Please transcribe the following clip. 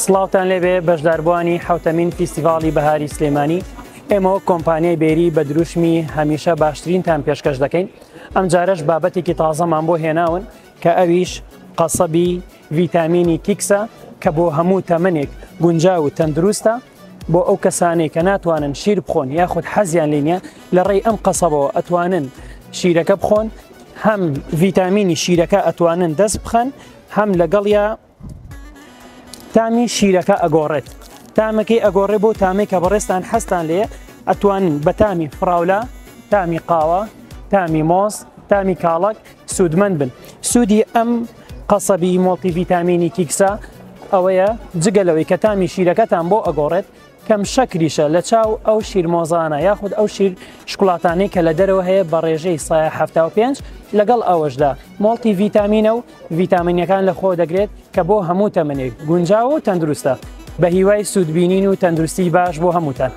سڵاوتان لێبێ بەشداربووانی حەوتەمین فیستیڤاڵی بەهاری سلێمانی. ئێمە وەک کۆمپانیای بێری بە دروشمی هەمیشە باشترینتان پێشکەش دەکەین. ئەمجارەش بابەتێکی تازەمان بۆ هێناون کە ئەویش قەسەبی ڤیتامینی کیکسە کە بۆ هەموو تەمەنێک گونجاو و تەندروستە بۆ ئەو کەسانەی کە ناتوانن شیر بخۆن یاخود حەزیان لێ نییە لە ڕێی ئەم قەسەبەوە ئەتوانن شیرەکە بخۆن هەم ڤیتامینی شیرەکە ئەتوانن دەست بخەن هەم لەگەڵیا تامی شیرەکە ئەگۆڕێت تامەکەی ئەگۆڕێ بۆ تامێک کە بەڕێزتان حەزتان لێ ئەتوانن بە تامی فراولە تامی قاوە تامی مۆز تامی کاڵەک سوودمەند بن سوودی ئەم قەسەبی مۆڵتی ڤیتامینی کیکسە ئەوەیە جگە لەوەی کە تامی شیرەکەتان بۆ ئەگۆڕێت کەم شەکریشە لە چاو ئەو شیرمۆزانە یاخود ئەو شیر شکڵاتانەی کە لە دەرەوە هەیە بە ڕێژەی 75 لەگەڵ ئەوەشدا مۆڵتی ڤیتامینە و ڤیتامینەکان لە خۆ دەگرێت کە بۆ هەموو تەمەنێک گونجاوە و تەندروستە بە هیوای سوودبینین و تەندروستی باش بۆ هەمووتان.